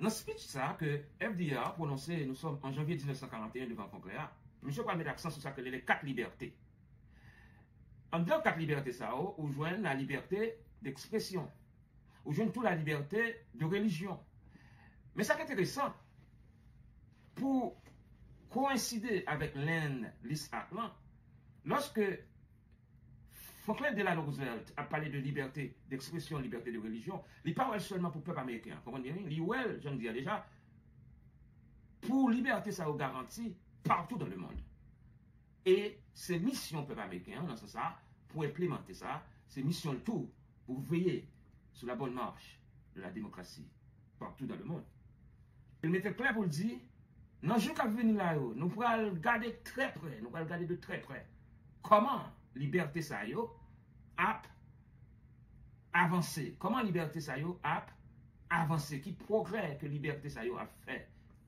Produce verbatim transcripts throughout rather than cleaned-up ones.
Nan speech sa ke F D R pwononse, nou sòm an janvye diznèf san karanteyen devan Kongrè a, misye pral met aksan sou sa ke li rele kat libète. Anndan kat libète sa yo, ou jwenn la libète d'ekspresyon. Ou jwenn tou la libète de relijyon. Men sa k enteresan, pou koenside avèk Land Lease Act lan, lòske Franklin Delano Roosevelt ap pale de libète d'ekspresyon, libète de relijyon, li pa wè l sèlman pou pèp ameriken an, konprann byen, wi, li wè l, jan n di a deja, pou libète sa yo garanti partou dans le monde. E se misyon pèp ameriken an, nan sans sa, pou enplimante sa, se misyon l tou pou veye sou la bonne marche de la démocratie partout dans le monde. Li mete l klè pou l di, nan jou k ap vini la yo, nou pral gade trè prè, nou pral gade de trè prè kòman libète sa yo ap avanse, kòman libète sa yo ap avanse, ki pwogrè ke libète sa yo ap fè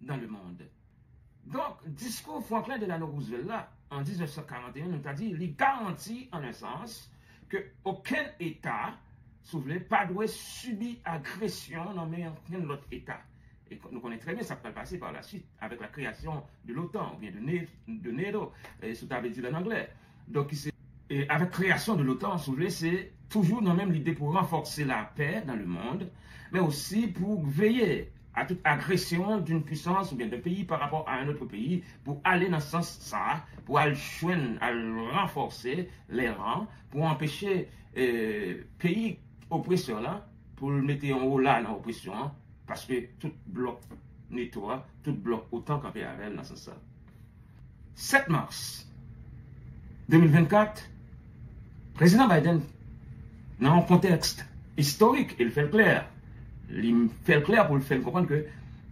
dans le monde. Donk, diskou Franklin Delano Roosevelt la, an diznèf san karanteyen, nou ta di, li garanti, an un sans, ke okenn Eta, si w vle, pa dwe sibi agresyon nan men okenn lòt Eta. E nou konnen trè byen sa k pral pase par la suite, avec la création de l'OTAN, oubyen de, de NATO, e, si w ta vle di l an anglè. Donk, ki se, e, avèk kreyasyon de l'OTAN, si w vle, se toujou nan menm lide pou ranfòse lapè dans le monde, men osi pou veye à toute agression d'une puissance ou bien d'un pays par rapport à un autre pays, pou ale nan sans sa, pou al jwenn, al ranfòse les rangs, pou anpeche, e, peyi opresè la, pou l mete yon ola nan opresyon an, paske tout blòk NATO a, tout blòk OTAN kanpe avè l nan sans sa. Sèt mas de mil vennkat, Prezidan Biden, nan yon kontèks istorik, e l fè l klè, li fè l klè pou l fè n konprann ke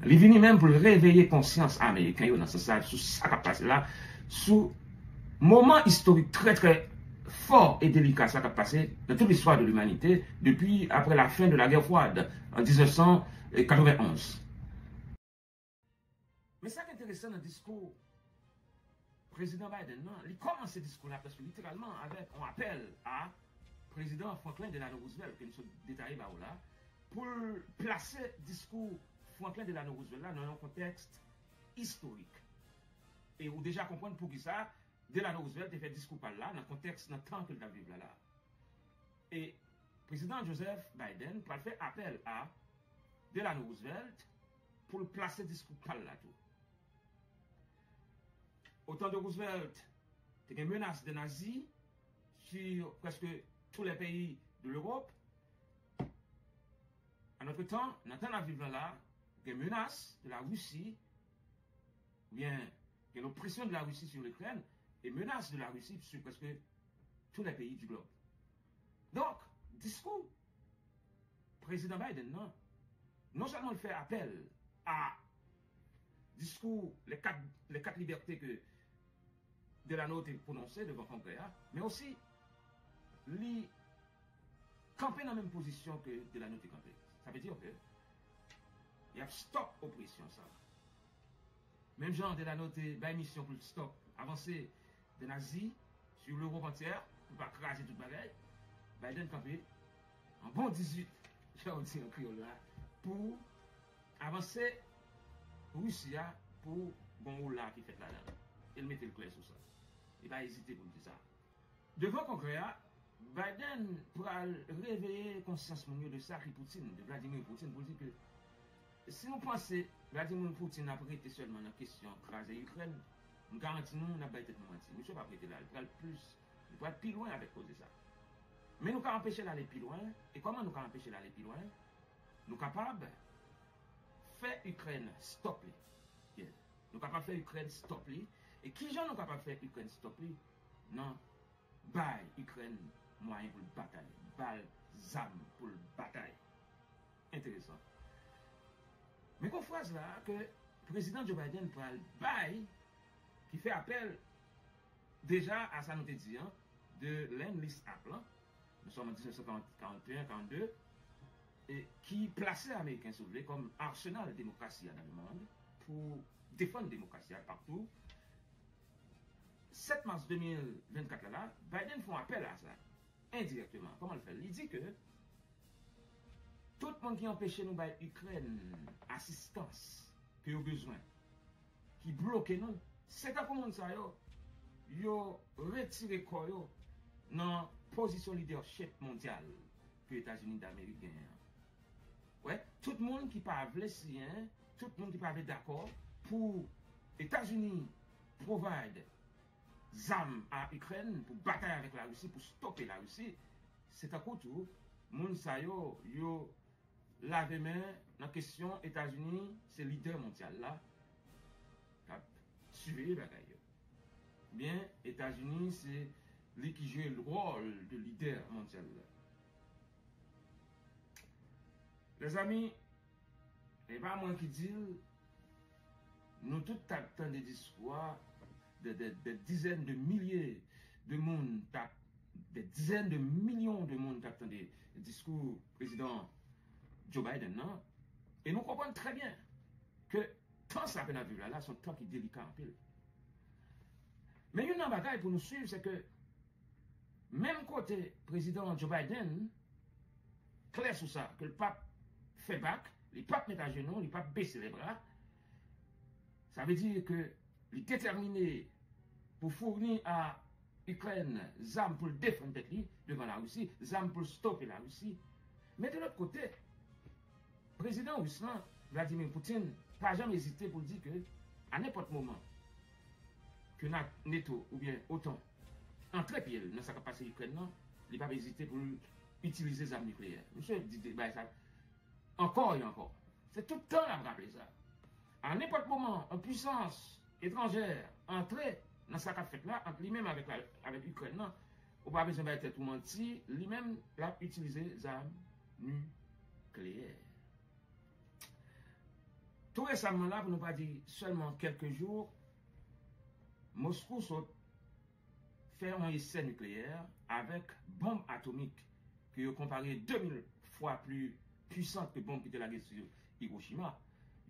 li vini menm pou l reveye konsyans ameriken yo nan sans sa, sou sa k ap pase la, sou moman istorik trè, trè fò e delika sa k ap pase dans toute l'histoire de l'humanité depuis après la fin de la guerre froide en diznèf san katrevenn onz. Men sa k enteresan nan diskou Prezidan Biden nan, li kòmanse diskou la prèske literalman avèk yon apèl a Prezidan Franklin Delano Roosevelt, ke m sot detaye ba w la, pou l plase diskou Franklin Delano Roosevelt la nan yon kontèks istorik. E ou deja konprann poukisa Delano Roosevelt te fè diskou pa l la nan kontèks, nan tan ke l t ap viv la la. E Prezidan Joseph Biden pral fè apèl a Delano Roosevelt pou l plase diskou pa l la tou. Otan de Roosevelt te gen menas de nazi sur presque tous les pays de l'Europe. An notre temps, nan tan n ap viv lan la, gen menas de la Russie, oubyen gen l'oppression de la Russie sur l'Ukraine, et menace de la Russie sur presque tous les pays du globe. Donk, diskou Prezidan Biden nan, non sèlman l fè apèl a diskou les quatre, les quatre libertés ke Delano te pwononse devan Kongrè a, men osi li kanpe nan menm pozisyon ke Delano te kanpe. Sa vle di ke y ap stop opresyon sa. Menm jan Delano te bay misyon pou l stop avanse de nazi sur l'Europe entière, pou pa kraze tout bagay, Biden kanpe an bon dizuit, jan w di an kreyòl la, pou avanse Risi a pou gon ola ki fèt ladan l. E l mete l klè sou sa. Li pa ezite pou l di sa. Devan Kongrè a, Biden pral reveye konsyans moun yo de sa ki Putin, de Vladimir Putin, pou l di ke si nou panse Vladimir Putin ap rete sèlman nan kesyon kraze Ikrèn, m garanti nou, n ap bay tèt nou manti. Misye p ap rete la, li pral plis, li pral pi lwen avèk koze sa. Men nou ka anpeche l ale pi lwen, e kòman nou ka anpeche l ale pi lwen? Nou kapab fè Ikrèn stop li. Yeah. Nou kapab fè Ikrèn stop li. E kijan nou kapab fè Ikrèn stop li? Nan bay Ikrèn mwayen pou l batay, ba l zam pou l batay. Enteresan. Men gon fraz la ke Prezidan Joe Biden pral bay, ki fè apèl deja a sa nou te di an, de Land Lease Act lan, nou sòm an diznèf san karant, karanteyen, karannde, e ki plase Ameriken, si w vle, kòm arsenal demokrasi a dans le monde, pou defann demokrasi a partou. Sèt mas de mil vennkat la, la, Biden fè yon apèl a sa, endirèkteman. Kòman l fè l? Li di ke, e, Tout moun ki anpeche nou bay Ikrèn asistans ke yo bezwen, ki bloke nou, se tankou moun sa yo, yo retire kò yo nan pozisyon lidèchip mondyal ke Etazini Damerik genyen an. Wè, tout moun ki pa vle siyen, tout moun ki pa vle dakò pou Etazini provide zam a Ikrèn pou batay avèk Larisi, pou stope Larisi, se tankou tou moun sa yo, yo lave men nan kesyon Etazini se lidè mondyal la k ap siveye bagay yo. Oubyen Etazini se li ki jwe wòl de lidè mondyal la. Mezanmi, e pa mwen ki di l, nou tout t ap tande diskou a, de, de, de dizèn de milye de moun t ap, de dizèn de milyon de moun t ap tande diskou prezidan Joe Biden nan, e nou konprann trè byen ke tan sa ke n ap viv la, la, se yon tan ki delika anpil. Men youn nan bagay pou nou swiv, se ke menm kote prezidan Joe Biden klè sou sa, ke l p ap fè bak, li p ap met ajenou, li p ap bese lè bra, sa vle di ke li detèmine pou founi a Ikrèn zam pou l defann tèt li devan Larisi, zam pou l stope Larisi. Men de lòt kote, prezidan ris lan, Vladimir Putin, pa janm ezite pou l di ke, a nenpòt moman, ke NATO oubyen OTAN antre pye l nan sa k ap pase Ikrèn nan, li p ap ezite pou l itilize zam nikleyè. Misye di bagay sa ankò e ankò. Se tout tan l ap raple sa. A nenpòt moman, yon pwisans etranjè antre nan sa k ap fèt la ant li menm avèk la, avèk Ikrèn nan, ou pa bezwen bay tèt ou manti, li menm l ap itilize zam nikleyè. Tou resaman la, pou nou pa di sèlman kèlke jou, Moskou sot fè yon esè nikleyè avèk bonm atomik ke yo konpare de mil fwa pli pwisan ke bonm ki te lage sou Hiroshima.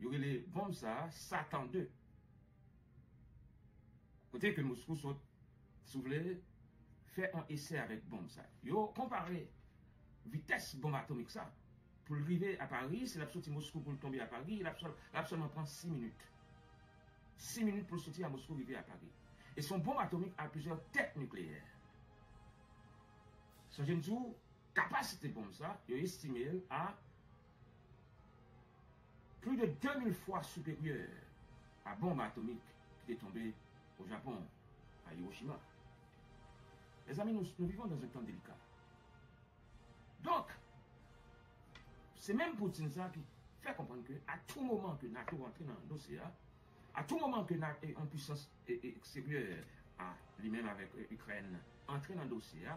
Yo rele bonm sa a Satan de. Kote ke Moskou sot, si w vle, fè yon esè avèk bonm sa. Yo konpare vitès bonm atomik sa. Pou l rive a Pari, si l ap soti Moskou pou l tonbe a Pari, l ap sèl-, l ap sèlman pran sis minit. Sis minit pou l soti a Moskou rive a Pari. E se yon bonm atomik a plizyè tèt nikleyè. Sonje m di w, kapasite bonm sa, yo estime l a plis de de mil fwa siperyè a bonm atomik ki te tonbe o Japon, a Hiroshima. Mezanmi, nous, nous vivons dans un temps délicat. Donk, se menm Putin sa ki fè konprann ke a tou moman ke NATO rantre nan dosye a, a tou moman ke na-, e, yon pwisans, e, e, eksteryè a li menm avèk, e, Ikrèn antre nan dosye a,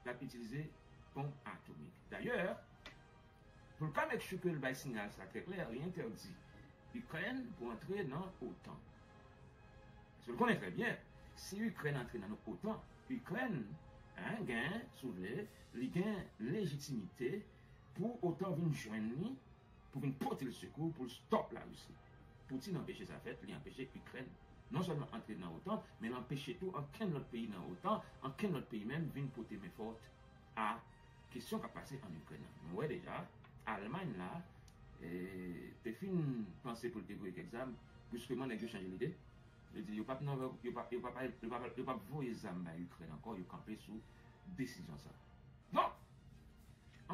l ap itilize bonm atomik. Dayè, pou l ka make sure ke l bay siyal sa trè klè, li entèdi Ikrèn pou antre nan OTAN. Paske l konnen trè byen, si Ikrèn antre nan OTAN, Ikrèn, en, gen, si w vle, li gen lejitimite pou OTAN vin jwenn li, pou vin pote l sekou, pou l stòp Larisi. Putin anpeche sa fèt, li anpeche Ikrèn non sèlman antre nan OTAN, men l anpeche tou ankenn lòt peyi nan OTAN, ankenn lòt peyi menm vin pote men fòt a kesyon k ap pase ann Ikrèn nan. Nou wè deja, Almay la, e, te fin panse pou l te voye kèk zam, briskman nèg yo chanje lide. Yo di yo p ap nan, yo p ap, yo p ap, yo p ap, yo p ap voye zam bay Ikrèn ankò, yo kanpe sou desizyon sa. Donk,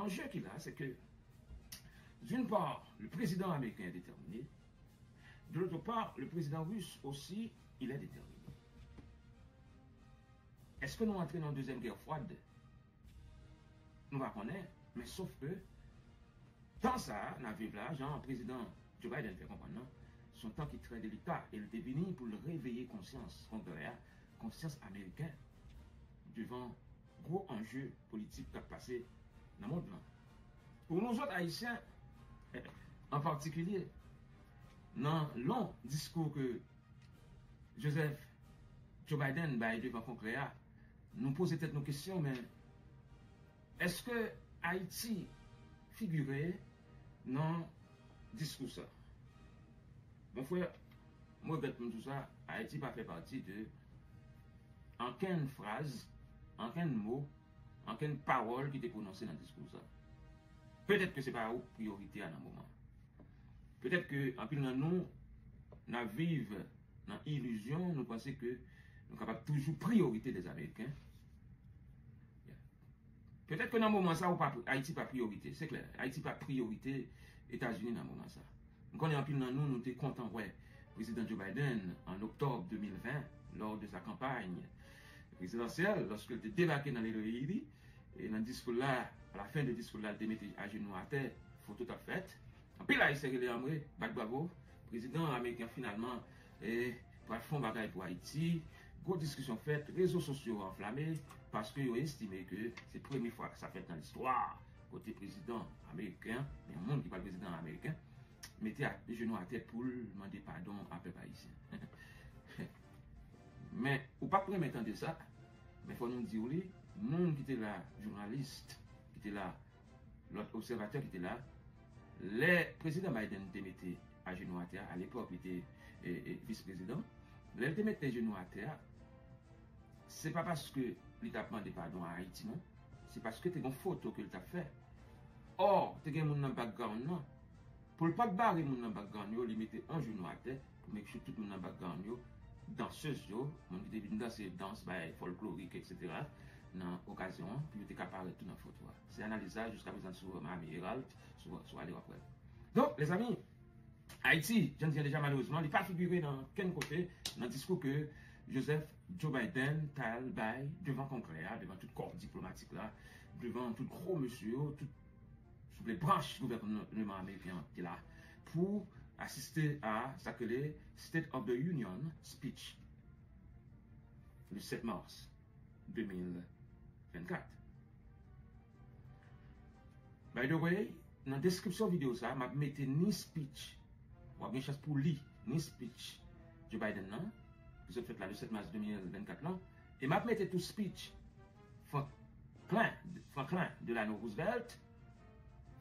anje ki la, se ke, d'une part, le président américain est déterminé, de l'autre part, le président russe aussi, il est déterminé. Èske nou antre nan dezyèm gè fwad? Nou pa konnen, men sof ke tan sa a n ap viv la, jan prezidan Joe Biden fè konprann nan, se yon tan ki trè delika, e l te vini pou l reveye konsyans Kongrè a, konsyans ameriken, devan gwo anje politik k ap pase nan mond lan. Pou nou zòt Ayisyen, an patikilye, nan lon diskou ke Joseph Joe Biden bay devan Kongrè a, nou poze tèt nou kesyon, men èske Ayiti figire nan diskou sa? Mon frè, mwen regrèt pou m di w sa, Ayiti pa fè pati de ankenn fraz, ankenn mo, ankenn pawòl ki te pwononse nan diskou sa. Petèt ke se pa ou priyorite a nan moman. Petèt ke anpil nan nou, n ap viv nan ilizyon, nou panse ke nou kapab toujou priyorite dèzamerken. Petèt ke nan moman sa, ou pa, Ayiti pa priyorite. Se klè, Ayiti pa priyorite Etazini nan moman sa. M konnen anpil nan nou, nou te kontan wè Prezidan Joe Biden an oktòb de mil ven, lors de sa campagne présidentielle, lorsque l te debake nan Little Haiti, e nan diskou l la, a la fen de diskou l la, l te mete ajenou atè, foto t ap fèt. Anpil Ayisyen rele anmwe, bat bravo. Prezidan ameriken finalman, e, pral fè yon bagay pou Ayiti. Gwo diskisyon fèt, rezo sosyo anflame, paske yo estime ke se premye fwa sa fèt nan listwa kote prezidan ameriken, yon moun ki pral prezidan ameriken, mete a, jenou atè pou l mande padon a pèp ayisyen. Men, ou p ap renmen tande sa, men fò nou di w li, moun ki te la, jounalis ki te la, lòt obsèvatè ki te la, lè prezidan Biden te mete ajenou atè a, alepòk li te, e, e, vis prezidan, lè l te mete jenou atè a, se pa paske li t ap mande padon a Ayiti, non. Se paske te gen yon foto ke l t ap fè. Ò, te gen moun nan background nan. Pou l pa t bare moun nan background yo, li mete yon jenou atè pou make sure tout moun nan background yo, dansez yo, moun ki te vin danse dans, bagay folklorik, etsetera, nan okazyon an, pou yo te ka parèt tou nan foto a. Se analiz sa, jiska prezan, sou Miami Herald, sou, sou ale w ap wè l. Donk, lezanmi, Ayiti, jan n di an deja, malerezman, li pa figire nan kenn kote nan diskou ke Joseph Joe Biden t al bay devan Kongrè a, devan tout kò diplomatik la, devan tout gwo mesye yo, tout, si w vle, branch gouvènman ameriken an ki te la pou asiste a sa k rele State of the Union speech le sèt mas de mil vennkat. By the way, nan deskripsyon videyo sa, m ap mete ni speech, w ap gen chans pou li, ni speech Joe Biden nan, ki sot fèt la le sèt mas de mil vennkat lan, e m ap mete tou speech Franklin, Franklin Delano Roosevelt,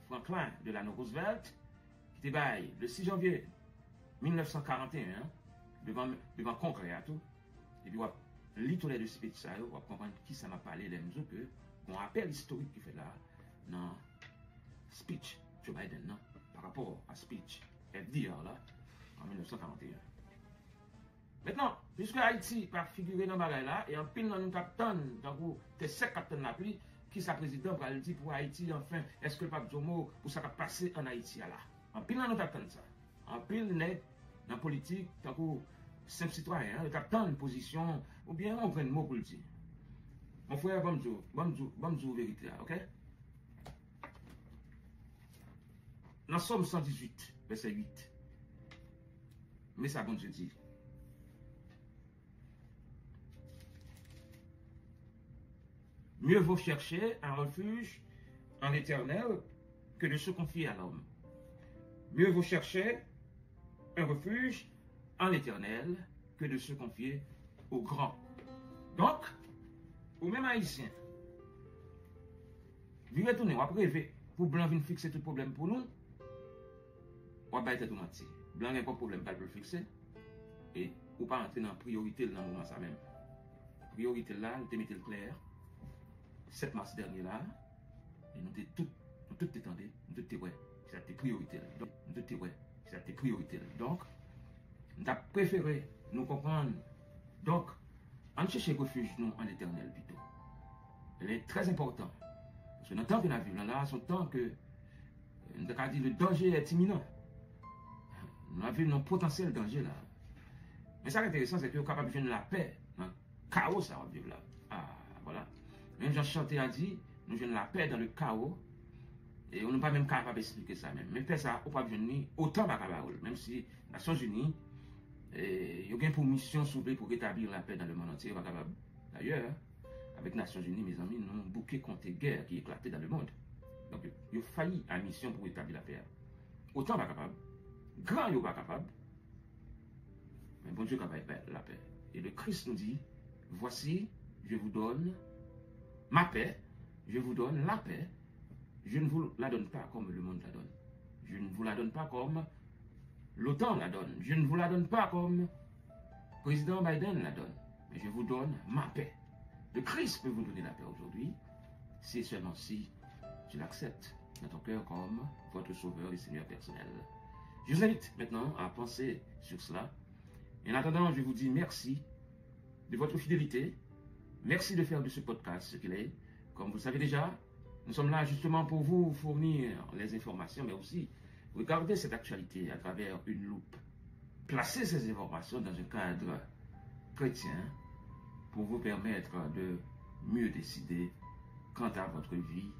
Franklin Delano Roosevelt, ki te bay le sis janvye mil nèf san karant e en, devan, devan Kongrè a tou. Epi w ap li tou lè de speech sa yo, w ap konprann kisa m ap pale lè m di w ke gon apèl istorik ki fèt la nan speech Joe Biden nan, pa rapò a speech F D R la, an mil nèf san karant e en. Mentnan, piske Ayiti pa figire nan bagay la, e anpil nan nou t ap tann, tankou tè sèk k ap tann lapli, kisa prezidan pral di pou Ayiti, anfen, èske l p ap di yon mo pou sa k ap pase ann Ayiti a la? Anpil nan nou t ap tann sa. Anpil nèg nan politik, tankou senp sitwayen, yo t ap tann pozisyon oubyen yon grenn mo pou l di. Mon frè, ban m di w, ban m di w, ban m di w verite a, oke? Nan Sòm san dizuit, vèsè uit, men sa Bondye di. Mieux vaut chercher un refuge en l'Éternel que de se confier à l'homme. Mieux vaut chercher un refuge en l'Éternel que de se confier au grand. Donk, ou menm Ayisyen, vire tounen, w ap reve pou blan vin fikse tout pwoblèm pou nou, w ap bay tèt ou manti. Blan gen pwòp pwoblèm pa l pou l fikse, e ou pa antre nan priyorite l nan moman sa menm. Priyorite l la, l te mete l klè, sèt mas dènye la, e nou te tout, nou tout te tande, nou tout te wè, sa te priyorite l. Donk, nou tout te wè, sa te priyorite l. Donk, m t ap prefere nou konprann. Donk, ann chèche refij nou an Letènèl pito. Li trè enpòtan. Paske nan tan ke n ap viv la, la, se yon tan ke, nou ta ka di, le danger est imminent. Nou ap viv nan potansyèl danje la. Men sa k enteresan, se ke ou kapab jwenn lapè nan kawo sa w ap viv la. Ah, voilà. Menm jan chante a di, nou jwenn lapè dans le chaos. E nou pa menm kapab eksplike sa menm. Men pè sa, ou p ap jwenn li, otan pa ka ba ou l. Menm si Nasyonzini, e, yo gen pou misyon, si w vle, pou retabli lapè dans le monde entier, yo pa kapab. Dayè, avèk Nasyonzini, mezanmi, nou bouke konte gè ki eklate dans le monde. Donk, yo, yo fayi a misyon pou retabli lapè a. Otan pa kapab. Gran yo pa kapab. Men Bondye ka bay, bay lapè. E le Christ nous dit, voici, je vous donne ma paix, je vous donne la paix, je ne vous la donne pas comme le monde la donne. Je ne vous la donne pas comme l'otan la donne. Je ne vous la donne pas comme président Biden la donne. Mais je vous donne ma paix. Le Christ peut vous donner la paix aujourd'hui, si et seulement si tu l'acceptes. dans ton cœur comme votre Sauveur et Seigneur personnel. Je vous invite maintenant à penser sur cela. Et en attendant, je vous dis merci de votre fidélité. Merci de faire de ce podcast ce qu'il est. Comme vous le savez déjà, nous sommes là justement pour vous fournir les informations, mais aussi regarder cette actualité à travers une loupe. Placer ces informations dans un cadre chrétien pour vous permettre de mieux décider quant à votre vie